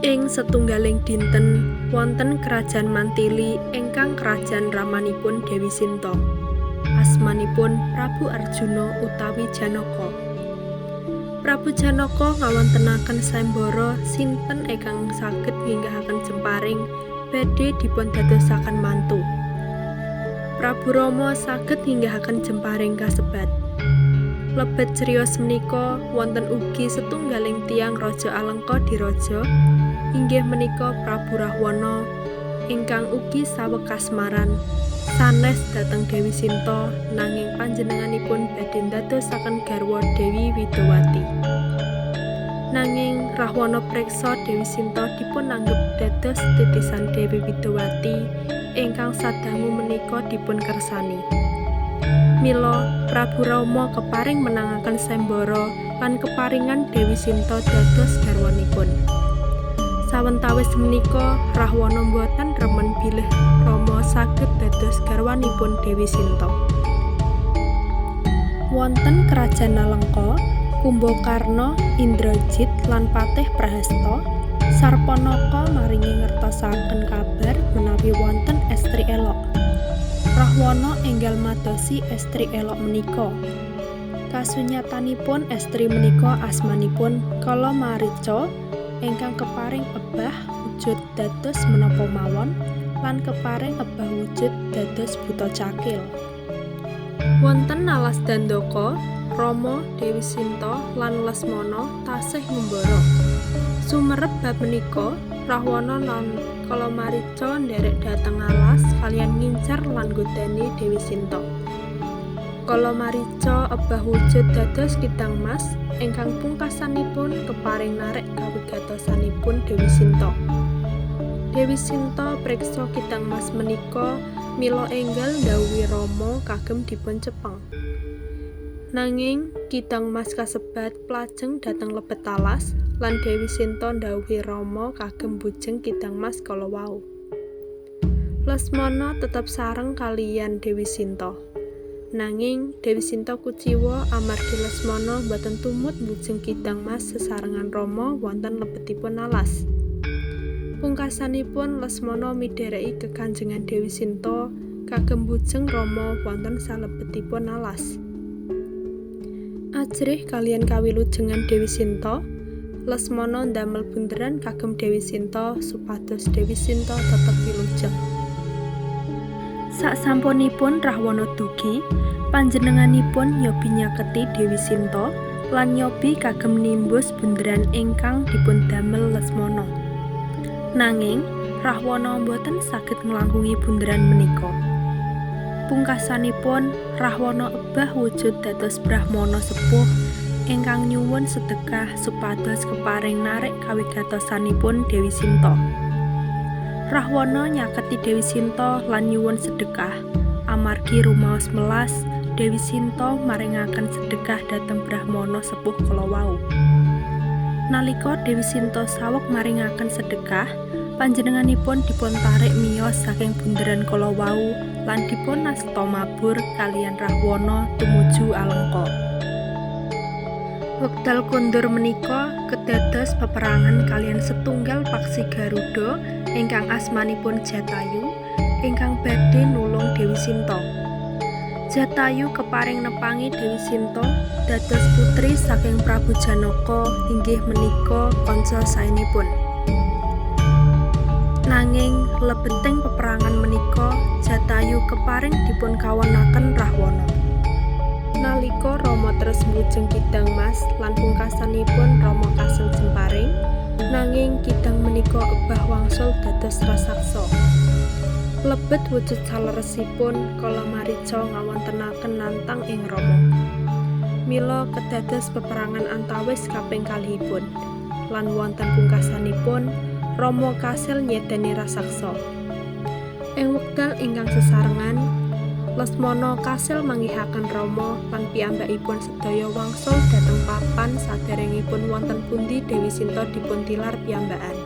Ing setunggaling dinten wonten Krajan Mantili ingkang krajan ramanipun Dewi Sinta. Asmanipun Prabu Arjuna utawi Janaka. Prabu Janaka ngawontenaken sayembara sinten ingkang saged nginggahaken jemparing badhe dipundadosaken mantu. Prabu Rama saged nginggahaken jemparing kasebat. Lebet criyos menika wonten ugi setunggaling tiyang raja Alengka diraja inggih menika Prabu Rahwana ingkang ugi saweg kasmaran sanes dhateng Dewi Sinta nanging panjenenganipun badhe ndadosaken garwa Dewi Widowati. Nanging Rahwana preksa Dewi Sinta dipunanggep dados titisan Dewi Widowati ingkang sadangu menika dipunkersani. Mila Prabu Rama keparing menangaken sayembara lan keparingan Dewi Sinta dados garwanipun. Sawetawis menika Rahwana boten remen bilih Rama saged dados garwanipun Dewi Sinta. Wonten Krajan Alengka, Kumbakarna, Indrajit lan Patih Prahasta, Sarpanaka maringi ngertosaken kabar menawi wonten estri elok. Rahwana enggal madosi estri elok menika. Kasunyatanipun estri menika asmanipun Kalamarica ingkang keparing ebah wujud dados menapa mawon lan keparing ebah wujud dados buta cakil. Wonten alas Dandaka, Rama, Dewi Sinta lan Lesmana tasih ngumbara. Sumerep bab menika, Rahwana lan Kalamarica nderek dhateng alas kaliyan ngincer lan nggodani Dewi Sinta. Kalamarica ebah wujud dados kidang mas ingkang pungkasanipun keparing narik kawigatosanipun Dewi Sinta. Dewi Sinta priksa kidang mas menika mila enggal ndhawuhi Rama kagem dipun cepeng. Nanging kidang mas kasebat plajeng dhateng lebet alas lan Dewi Sinta ndhawuhi Rama kagem mbujeng kidang mas kala wau. Lesmana tetep sareng kaliyan Dewi Sinta. Nanging Dewi Sinta kuciwa amargi Lesmana boten tumut mbujeng kidang mas sesarengan Rama wonten lebetipun alas. Pungkasanipun Lesmana midhereki kekanjengan Dewi Sinta kagem mbujeng Rama wonten salebetipun alas. Ajrih kaliyan kawilujengan Dewi Sinta, Lesmana ndamel bunderan kagem Dewi Sinta supados Dewi Sinta tetep wilujeng. Sasampunipun Rahwana dugi, panjenenganipun nyobi nyaketi Dewi Sinta lan nyobi kagem nimbus bunderan ingkang dipundamel Lesmana. Nanging Rahwana boten saged nglangkungi bunderan menika. Pungkasanipun Rahwana ebah wujud dados brahmana sepuh ingkang nyuwun sedekah supados keparing narik kawigatosanipun Dewi Sinta. Rahwana nyaketi Dewi Sinta lan nyuwun sedekah. Amargi rumaos melas, Dewi Sinta maringaken sedekah dhateng brahmana sepuh kala wau. Nalika Dewi Sinta saweg maringaken sedekah, panjenenganipun dipun tarik miyos saking bunderan kala wau lan dipun asta mabur kaliyan Rahwana tumuju Alengka. Wekdal kondur menika kedados peperangan kaliyan setunggal paksi Garuda ingkang asmanipun Jatayu ingkang badhe nulung Dewi Sinta. Jatayu keparing nepangi Dewi Sinta dados putri saking Prabu Janaka inggih menika kanca saenipun. Nanging lebeting peperangan menika Jatayu keparing dipunkawonaken Rahwana. Nalika Rama terus mbujeng kidang mas lan pungkasanipun Rama kasil jemparing, nanging kidang menika ebah wangsul dados rasaksa. Lebet wujud saleresipun Kalamarica ngawontenaken nantang ing Rama. Mila kedados peperangan antawis kaping kalihipun lan wonten pungkasanipun Rama kasil nyedani rasaksa. Ing wekdal ingkang sesarengan, Lesmana kasil manggihaken Rama lan piyambakipun sedaya wangsul dhateng papan saderengipun wonten pundi Dewi Sinta dipuntilar piyambakan.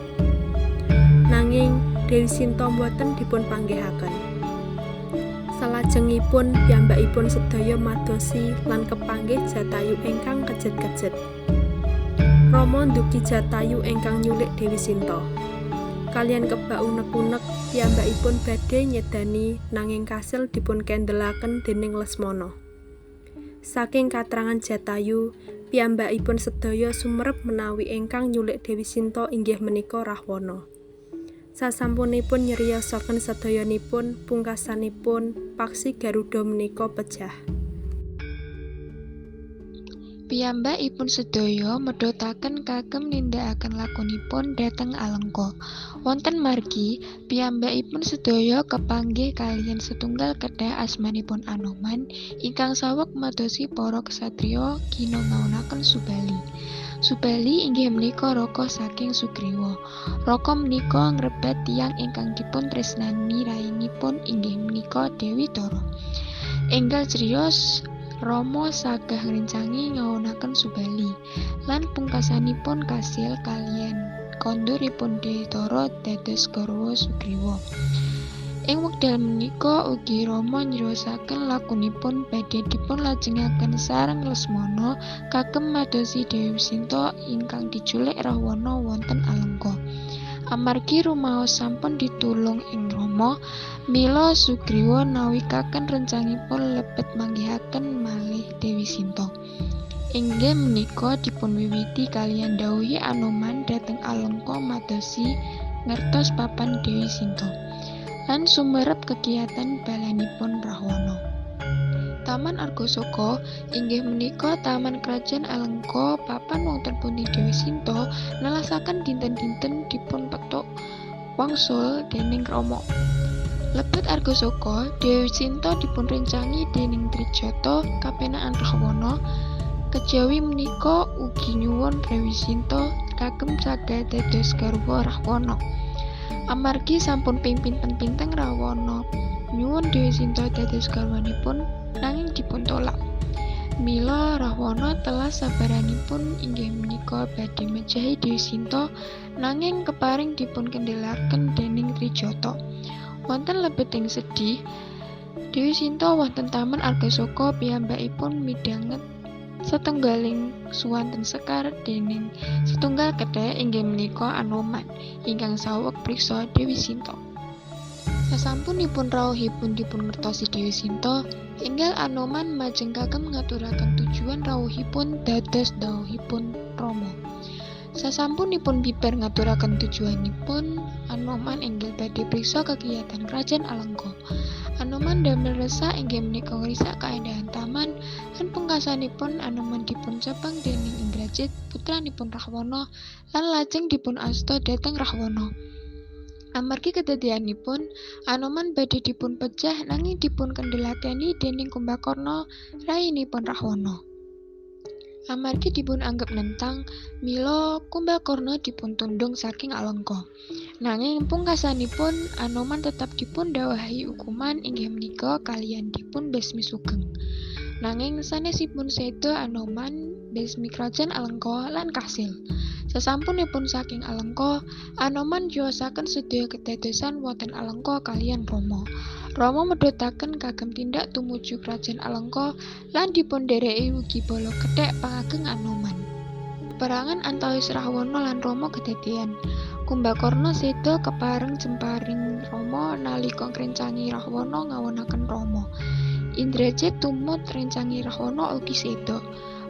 Nanging Dewi Sinta boten dipunpanggihaken. Salajengipun piyambakipun sedaya madosi lan kepanggih Jatayu ingkang kejet-kejet. Rama ndugi Jatayu ingkang nyulik Dewi Sinta. Kaliyan kebak unek-unek piyambakipun badhe nyedani nanging kasil dipunkendelaken dening Lesmana. Saking katrangan Jatayu, piyambakipun sedaya sumerep menawi ingkang nyulik Dewi Sinta inggih menika Rahwana. Sasampunipun nyriyosaken sedayanipun, pungkasanipun paksi Garuda menika pejah. Piyambakipun sedaya medhotaken kagem nindakaken lakunipun dhateng Alengka. Wonten margi, piyambakipun sedaya kepanggih kaliyan setunggal kethek asmanipun Anoman ingkang saweg madosi para ksatriya gina ngawonaken Subali. Subali inggih menika raka saking Sugriwa. Raka menika ngrebat tiyang ingkang dipun tresnani rayinipun inggih menika Dewi Tara. Enggal criyos Rama sagah ngrencangi ngawonaken Subali lan pungkasanipun kasil kaliyan konduripun Dewi Tara dados garwa Sugriwa. Ing wekdal menika ugi Rama nyriyosaken lakunipun badhe dipunlajengaken sareng Lesmana kagem madosi Dewi Sinta ingkang diculik Rahwana wonten Alengka. Amargi rumaos sampun ditulung ing Rama, mila Sugriwa nawikaken rencangipun lebet manggihaken malih Dewi Sinta. Inggih menika dipunwiwiti kaliyan dhawuhi Anoman dhateng Alengka madosi ngertos papan Dewi Sinta lan sumerep kekiyatan balanipun Rahwana. Taman Argasoka inggih menika taman krajan Alengka papan wonten pundi Dewi Sinta nelasaken dinten-dinten dipun pethuk wangsul dening Rama. Lebet Argasoka, Dewi Sinta dipunrencangi dening Trijata kapenakan Rahwana. Kejawi menika ugi nyuwun Dewi Sinta kagem cagah dados garwa Rahwana. Amargi sampun ping pinten-pinten Rahwana nyuwun Dewi Sinta dados garwanipun nanging dipun tolak. Mila Rahwana telas sabaranipun inggih menika badhe mejahi Dewi Sinta nanging keparing dipun kendelaken dening Trijata. Wonten lebeting sedih, Dewi Sinta wonten Taman Argasoka piyambakipun midhanget setunggaling suwanten sekar dening setunggal kethek inggih menika Anoman ingkang saweg priksa Dewi Sinta. Sasampunipun rawuhipun dipun ngertosi Dewi Sinta, enggal Anoman majeng kagem ngaturaken tujuan rawuhipun dados dhawuhipun Rama. Sasampunipun bibar ngaturaken tujuanipun, Anoman enggal badhe priksa kekiyatan Krajan Alengka. Anoman damel resak inggih menika ngrisak kaendahan taman lan pungkasanipun Anoman dipun cepeng dening Indrajit putranipun Rahwana lan lajeng dipun asta dhateng Rahwana. Amargi kedadeanipun, Anoman badhe dipun pejah nanging dipun kendhelakeni dening Kumbakarna rayinipun Rahwana. Amargi dipun anggep nentang, mila Kumbakarna dipun tundhung saking Alengka. Nanging pungkasanipun Anoman tetap dipun dhawahi hukuman inggih menika kaliyan dipun besmi sugeng. Nanging sanesipun seda Anoman besmi krajan Alengka lan kasil. Sasampunipun saking Alengka, Anoman njowasaken sedaya kedadosan wonten Alengka kaliyan Rama. Rama medhotaken kagem tindak tumuju krajan Alengka lan dipundhereki ugi bala kethek pangageng Anoman. Peperangan antawis Rahwana lan Rama kedadean. Kumbakarna seda kepareng jemparing Rama nalika ngrencangi Rahwana ngawonaken Rama. Indrajit tumut rencangi Rahwana ugi seda.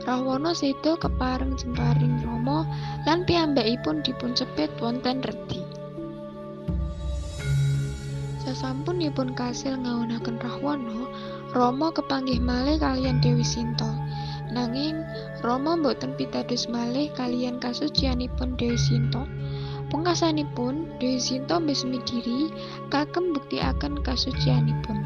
Rahwana seda kepareng jemparing Rama lan piyambakipun dipuncepit wonten redi. Sasampunipun kasil ngawonaken Rahwana, Rama kepanggih malih kaliyan Dewi Sinta. Nanging Rama boten pitados malih kaliyan kasucianipun Dewi Sinta. Pungkasanipun Dewi Sinta mbesmi diri kagem mbuktikaken kasucianipun.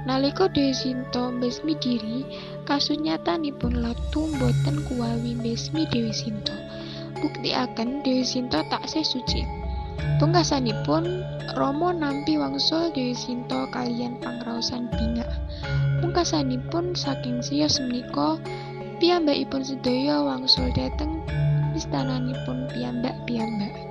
Nalika Dewi Sinta mbesmi diri, kasunyatanipun latu boten kuwawi mbesmi Dewi Sinta. Buktikaken Dewi Sinta taksih suci. Pungkasanipun Rama nampi wangsul Dewi Sinta kaliyan pangraosan bingah. Pungkasanipun saking siyos menika piyambakipun sedaya wangsul dhateng istananipun piyambak-piyambak.